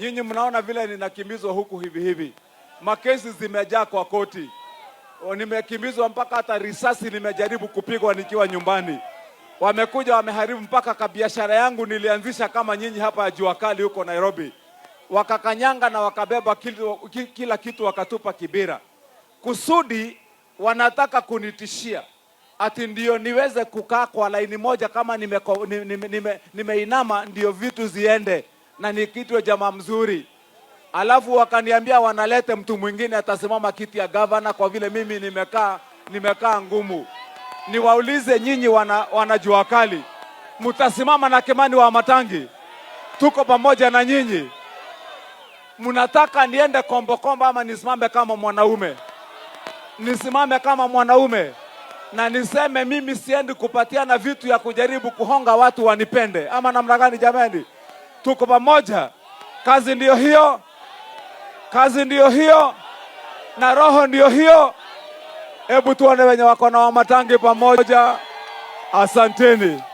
Nyinyi mnaona vile ninakimbizwa huku hivi hivi, makesi zimejaa kwa koti, nimekimbizwa mpaka hata risasi nimejaribu kupigwa nikiwa nyumbani. Wamekuja wameharibu mpaka kabiashara yangu nilianzisha kama nyinyi hapa ya jua kali huko Nairobi, wakakanyanga na wakabeba kila kitu wakatupa Kibera, kusudi wanataka kunitishia ati ndio niweze kukaa kwa laini moja kama nimeinama nime ndio vitu ziende na nikitwe jamaa mzuri. Alafu wakaniambia wanalete mtu mwingine atasimama kiti ya gavana kwa vile mimi nimekaa ngumu. Niwaulize nyinyi wana jua kali, mtasimama na Kimani Wamatangi? Tuko pamoja na nyinyi. Mnataka niende kombokombo ama nisimame kama mwanaume? Nisimame kama mwanaume na niseme mimi siendi kupatiana vitu ya kujaribu kuhonga watu wanipende, ama namna gani? Jamani, tuko pamoja. Kazi ndiyo hiyo, kazi ndiyo hiyo, na roho ndiyo hiyo. Hebu tuone wenye wako na Wamatangi pamoja. Asanteni.